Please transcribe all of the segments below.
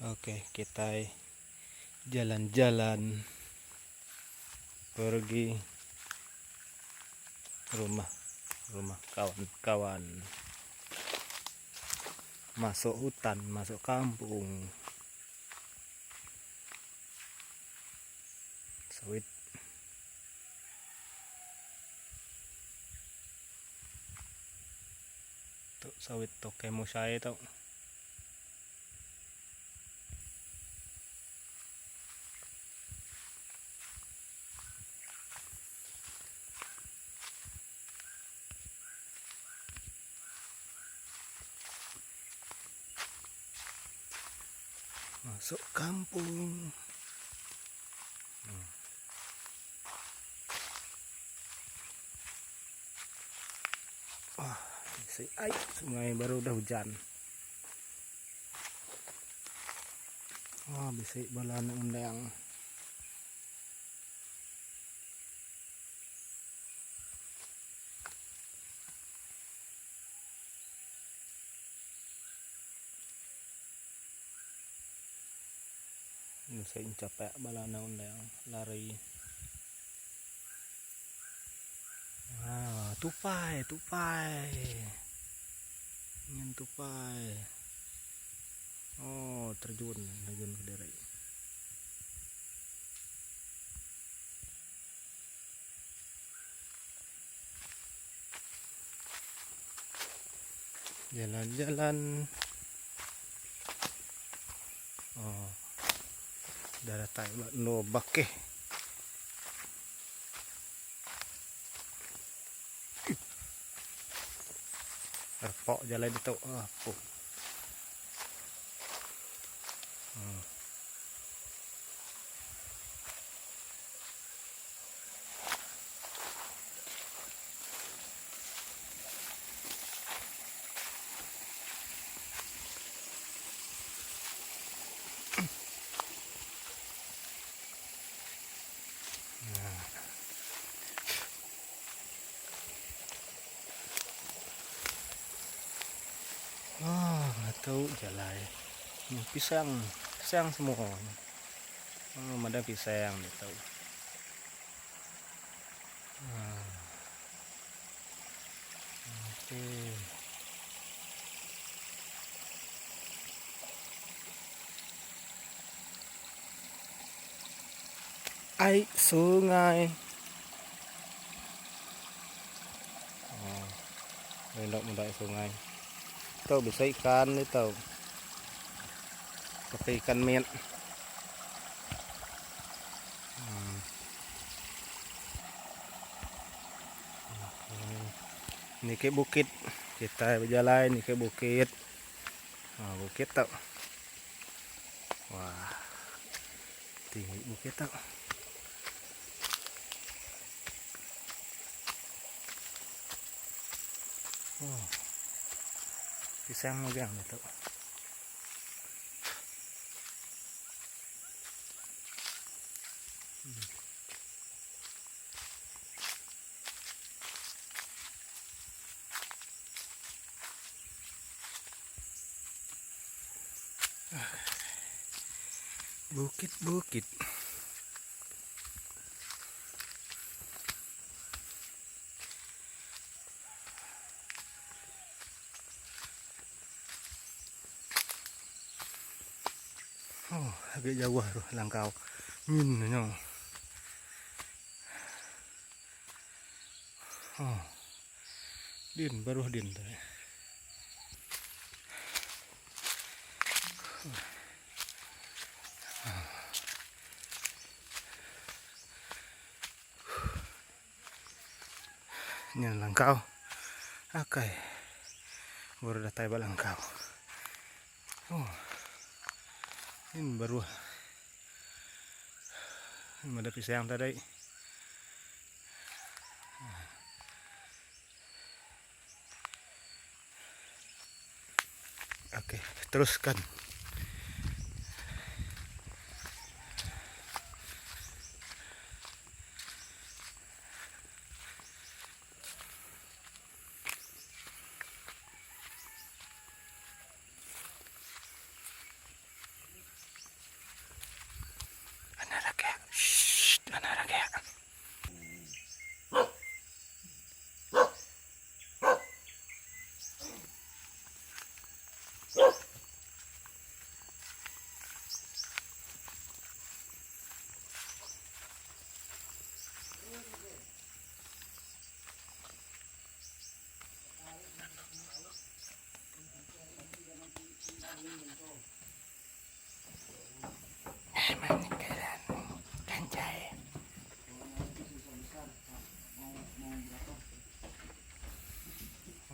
Okey, kitai jalan-jalan pergi rumah rumah kawan-kawan. Masuk hutan, masuk kampung. Sawit. Tu sawit toke musai tu. Masuk kampung. Hmm. Ah, si ai sungai baru udah hujan. Wah, bisi bala anak undang. Bisi enchapak bala anak undang lari. Ah, tupai, tupai. Nyin tupai. Oh, terjun, terjun ke diri. Jalan-jalan. Oh. Dah datai ba endur bakih. Repok jalai ditu. Apuh. Hmm. Ah, tu jalai. Ni pisang, pisang semua. Oh, madang pisang ditu. Ah. Okey. Ai sungai. Oh. Rindu meda sungai. Tu bisa ikan ditu. Pakai ikan mit. Hmm. Niki bukit. Kita bejalai niki bukit. Ha, bukit tu. Wah. Tinggi bukit tu. Oh. Pisang megang tu. Bukit-bukit. Oh, agak jauh tu langkau. Nyin nyo. Oh. Din baruh din tu. Nyin langkau. Akai. Baru datai ba langkau. Oh. Nyin baruh. Meda pisang tadi. Okey, teruskan.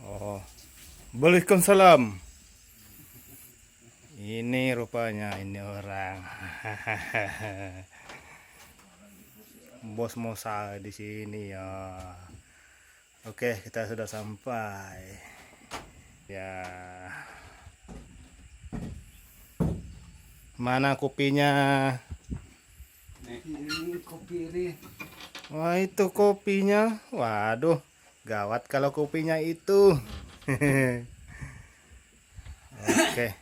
Oh. Waalaikumsalam. Ini rupanya ini orang. Bos Mosa di sini ya. Oke, kita sudah sampai. Ya. Mana kopinya? Ini kopi ini. Wah, itu kopinya. Waduh, gawat kalau kopinya itu. Oke.